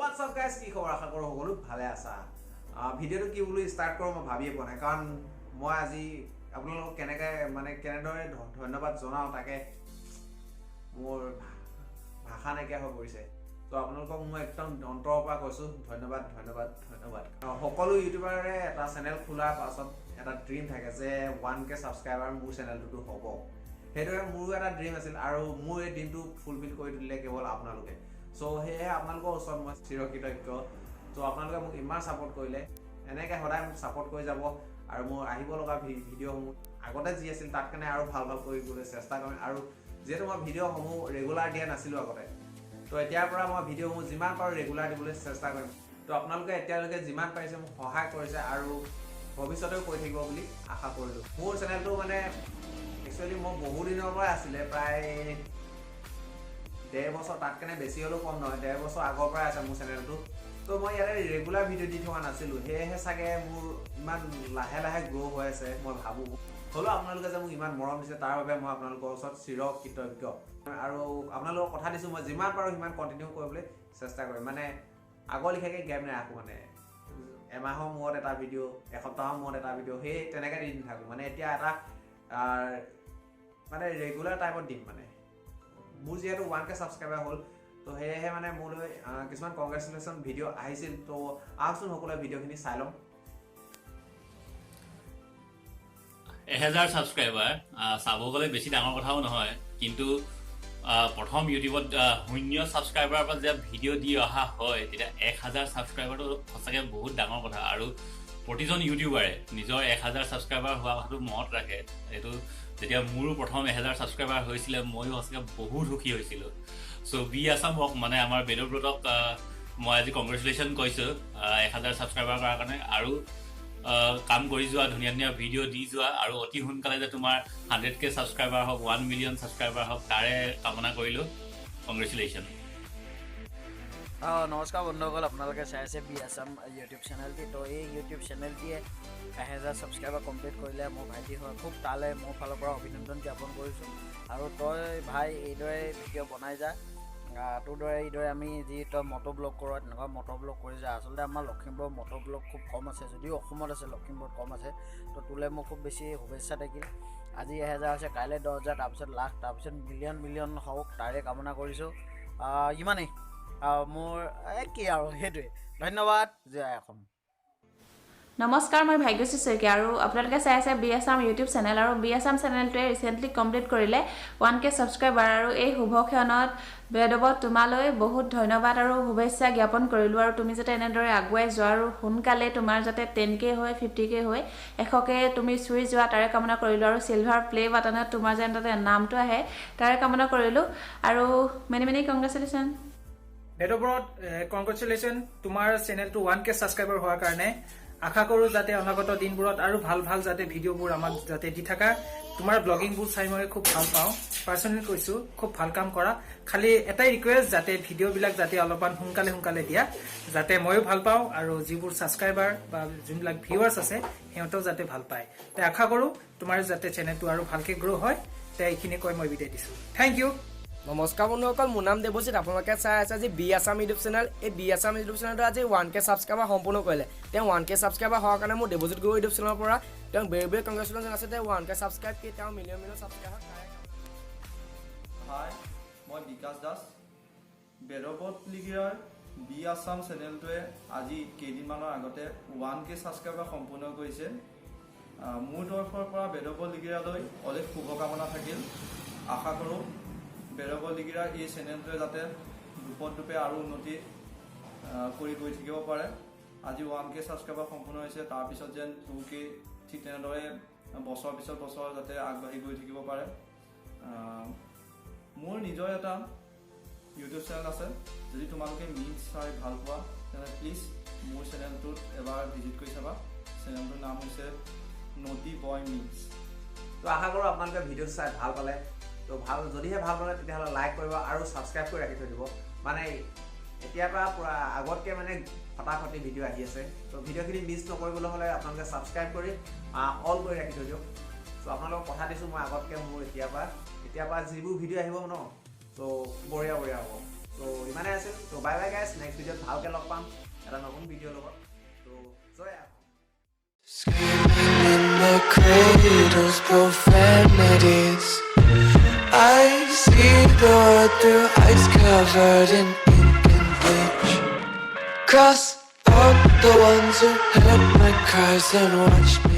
What's up guys, কি খবৰ? আশা কৰোঁ সকলো ভালে আছা। ভিডিঅ'টো কি বুলি ষ্টাৰ্ট কৰোঁ মই ভাবিয়ে পোৱা নাই, কাৰণ মই আজি আপোনালোকক কেনেকৈ মানে কেনেদৰে ধন্যবাদ জনাওঁ তাকে মোৰ ভাষা নাইকিয়া হৈ পৰিছে। ত' আপোনালোকক মই একদম অন্তৰৰ পৰা কৈছোঁ, ধন্যবাদ, ধন্যবাদ, ধন্যবাদ। সকলো ইউটিউবাৰে এটা চেনেল খোলাৰ পাছত এটা ড্ৰিম থাকে যে 1K subscriber মোৰ চেনেলটোতো হ'ব। সেইদৰে মোৰো এটা ড্ৰিম আছিল আৰু মোৰ এই ড্ৰিমটো ফুলফিল কৰি তুলিলে কেৱল আপোনালোকে। চ' সেয়েহে আপোনালোকৰ ওচৰত মই চিৰকৃতজ্ঞ। ত' আপোনালোকে মোক ইমান ছাপৰ্ট কৰিলে, এনেকৈ সদায় মোক ছাপৰ্ট কৰি যাব আৰু মোৰ আহিব লগা ভিডিঅ'সমূহ আগতে যি আছিল তাত কাৰণে আৰু ভাল ভাল কৰিবলৈ চেষ্টা কৰিম। আৰু যিহেতু মই ভিডিঅ'সমূহ ৰেগুলাৰ দিয়া নাছিলোঁ আগতে, ত' এতিয়াৰ পৰা মই ভিডিঅ'সমূহ যিমান পাৰোঁ ৰেগুলাৰ দিবলৈ চেষ্টা কৰিম। ত' আপোনালোকে এতিয়ালৈকে যিমান পাৰিছে মোক সহায় কৰিছে আৰু ভৱিষ্যতেও কৰি থাকিব বুলি আশা কৰিলোঁ। মোৰ চেনেলটো মানে একচুৱেলি মই বহুদিনৰ পৰাই আছিলে, প্ৰায় 1.5 বছৰ, তাত কাৰণে বেছি হ'লেও কম নহয়, 1.5 বছৰ আগৰ পৰাই আছে মোৰ চেনেলটো। ত' মই ইয়াতে ৰেগুলাৰ ভিডিঅ' দি থকা নাছিলোঁ, সেয়েহে চাগে মোৰ ইমান লাহে লাহে গ্ৰ' হৈ আছে মই ভাবোঁ। হ'লেও আপোনালোকে যে মোক ইমান মৰম দিছে তাৰ বাবে মই আপোনালোকৰ ওচৰত চিৰকৃতজ্ঞ। আৰু আপোনালোকক কথা দিছোঁ, মই যিমান পাৰোঁ সিমান কণ্টিনিউ কৰিবলৈ চেষ্টা কৰিম। মানে আগৰ লিখাকৈ গেপ নাৰাখোঁ, মানে এমাহৰ মূৰত এটা ভিডিঅ', এসপ্তাহৰ মূৰত এটা ভিডিঅ', সেই তেনেকৈ দি নাথাকোঁ। মানে এতিয়া এটা মানে ৰেগুলাৰ টাইমত দিম। মানে মোৰ যিহেতু 1K subscriber হ'ল, ত' সেয়েহে মানে মোলৈ কিছুমান কংগ্ৰেচুলেশ্যন ভিডিঅ' আহিছিল। ত' আহকচোন সকলোৱে ভিডিঅ'খিনি চাই ল'ম। 1000 ছাবস্ক্ৰাইবাৰ চাব গ'লে বেছি ডাঙৰ কথাও নহয়, কিন্তু প্ৰথম ইউটিউবত 0 ছাবস্ক্ৰাইবাৰৰ পৰা যেতিয়া ভিডিঅ' দি অহা হয় তেতিয়া 1000 ছাবস্ক্ৰাইবাৰটো সঁচাকৈ বহুত ডাঙৰ কথা। আৰু প্ৰতিজন ইউটিউবাৰে নিজৰ 1000 ছাবস্ক্ৰাইবাৰ হোৱা কথাটো মনত ৰাখে। এইটো যেতিয়া মোৰো প্ৰথম 1000 ছাবস্ক্ৰাইবাৰ হৈছিলে, ময়ো সঁচাকৈ বহুত সুখী হৈছিলোঁ। চ' বি আছামক মানে আমাৰ বেদব্ৰতক মই আজি কংগ্ৰেচুলেশ্যন কৈছোঁ 1000 ছাবস্ক্ৰাইবাৰ কৰাৰ কাৰণে। আৰু কাম কৰি যোৱা, ধুনীয়া ধুনীয়া ভিডিঅ' দি যোৱা আৰু অতি সোনকালে যে তোমাৰ 100K subscriber হওক, 1 মিলিয়ন ছাবস্ক্ৰাইবাৰ হওক, তাৰে কামনা কৰিলোঁ। কংগ্ৰেচুলেশ্যন। নমস্কাৰ বন্ধুসকল, আপোনালোকে চাই আছে বি আছাম ইউটিউব চেনেলটি। তো এই ইউটিউব চেনেলটিয়ে 1000 ছাবস্ক্ৰাইবাৰ কমপ্লিট কৰিলে মোৰ ভাইটি হয়, খুব তালৈ মোৰ ফালৰ পৰা অভিনন্দন জ্ঞাপন কৰিছোঁ। আৰু তই ভাই এইদৰে ভিডিঅ' বনাই যা, তোৰ দৰে এইদৰে আমি যি তই মটো ব্লগ কৰ তেনেকুৱা মটো ব্লগ কৰি যা। আচলতে আমাৰ লখিমপুৰৰ মটো ব্লগ খুব কম আছে, যদিও অসমত আছে, লখিমপুৰত কম আছে। তো তোলৈ মোৰ খুব বেছি শুভেচ্ছা থাকিল। আজি 1000 হৈছে, কাইলৈ 10,000, তাৰপিছত লাখ, তাৰপিছত মিলিয়ন মিলিয়ন হওক, তাৰে কামনা কৰিছোঁ। ইমানেই মোৰ কি আৰু সেইটোৱে। ধন্যবাদ। জয় অসম। নমস্কাৰ, মই ভাগ্যশ্ৰী শইকীয়া আৰু আপোনালোকে চাই আছে বি আছাম ইউটিউব চেনেল। আৰু বি আছাম চেনেলটোৱে ৰিচেণ্টলি কমপ্লিট কৰিলে 1K subscriber. আৰু এই শুভ ক্ষণত বেদৱত তোমালৈ বহুত ধন্যবাদ আৰু শুভেচ্ছা জ্ঞাপন কৰিলোঁ। আৰু তুমি যাতে এনেদৰে আগুৱাই যোৱা আৰু সোনকালে তোমাৰ যাতে 10K হৈ 50K হৈ 100K তুমি চুই যোৱা তাৰে কামনা কৰিলোঁ। আৰু চিলভাৰ প্লে বাটনত তোমাৰ যেন তাতে নামটো আহে তাৰে কামনা কৰিলোঁ। আৰু many many congratulation. Bedabrata, congratulation তোমাৰ চেনেলটো 1K subscriber হোৱাৰ কাৰণে। আশা কৰোঁ যাতে অনাগত দিনবোৰত আৰু ভাল ভাল যাতে ভিডিঅ'বোৰ আমাক যাতে দি থাকা। তোমাৰ ব্লগিংবোৰ চাই মই খুব ভাল পাওঁ, পাৰ্চনেলি কৈছোঁ, খুব ভাল কাম কৰা। খালি এটাই ৰিকুৱেষ্ট, যাতে ভিডিঅ'বিলাক যাতে অলপমান সোনকালে সোনকালে দিয়া, যাতে ময়ো ভাল পাওঁ আৰু যিবোৰ ছাবস্ক্ৰাইবাৰ বা যোনবিলাক ভিউৱাৰ্ছ আছে সিহঁতেও যাতে ভাল পায়। তে আশা কৰোঁ তোমাৰ যাতে চেনেলটো আৰু ভালকে গ্ৰ' হয়। তে এইখিনি কৈ মই বিদায় দিছোঁ। Thank you. নমস্কাৰ বন্ধুসকল, মোৰ নাম দেৱজিত। আপোনালোকে চাই আছে আজি বি আছাম ইউটিউব চেনেল। এই বি আছাম ইউটিউব চেনেলটো আজি 1K subscriber সম্পূৰ্ণ কৰিলে। তেওঁ 1K subscriber হোৱাৰ কাৰণে মোৰ দেৱজিত গুৰু ইউটিউব চেনেলৰ পৰা তেওঁক ভেৰি ভেৰি কংগ্ৰেচুলেশ্যন আছে। তেওঁ 1K subscribe কি তেওঁ মিলিয়ন মিলিয়ন ছাবস্ক্ৰাইব হওক। হাই, মই বিকাশ দাস। বেদব্ৰত লিগিৰাৰ বি আছাম চেনেলটোৱে আজি কেইদিনমানৰ আগতে 1K subscriber সম্পূৰ্ণ কৰিছে। মোৰ তৰফৰ পৰা বেদব্ৰত লিগিৰালৈ অলেখ শুভকামনা থাকিল। আশা কৰোঁ বেদব্ৰত লিগিৰাৰ এই চেনেলটোৱে যাতে দুপত দুপে আৰু উন্নতি কৰি গৈ থাকিব পাৰে। আজি 1K subscriber সম্পূৰ্ণ হৈছে, তাৰপিছত যেন 2K, ঠিক তেনেদৰে বছৰ পিছত বছৰ যাতে আগবাঢ়ি গৈ থাকিব পাৰে। মোৰ নিজৰ এটা ইউটিউব চেনেল আছে। যদি তোমালোকে মিমছ চাই ভাল পোৱা তেনেহ'লে প্লিজ মোৰ চেনেলটোত এবাৰ ভিজিট কৰি চাবা। চেনেলটোৰ নাম হৈছে নটি বয় মিমছ। তো আশা কৰোঁ আপোনালোকে ভিডিঅ'টো চাই ভাল পালে। তো ভাল যদিহে ভাল পালে তেতিয়াহ'লে লাইক কৰিব আৰু ছাবস্ক্ৰাইব কৰি ৰাখি থৈ দিব। মানে এতিয়াৰ পৰা পূৰা আগতকৈ মানে ফটাফটি ভিডিঅ' আহি আছে। তো ভিডিঅ'খিনি মিছ নকৰিবলৈ হ'লে আপোনালোকে ছাবস্ক্ৰাইব কৰি অল কৰি ৰাখি থৈ দিয়ক। চ' আপোনালোকক কথা দিছোঁ মই আগতকৈ মোৰ এতিয়াৰ পৰা যিবোৰ ভিডিঅ' আহিব ন, চ' বঢ়িয়া বঢ়িয়া হ'ব। ত' ইমানেই আছিল। ত' বাই বাই গাইজ, নেক্সট ভিডিঅ'ত ভালকৈ লগ পাম এটা নতুন ভিডিঅ'ৰ লগত। ত' জয় আই Assam. Screaming in the cradles, profanities. I see the world through ice covered in ink and bleach. Cross out the ones who heard my cries and watched me.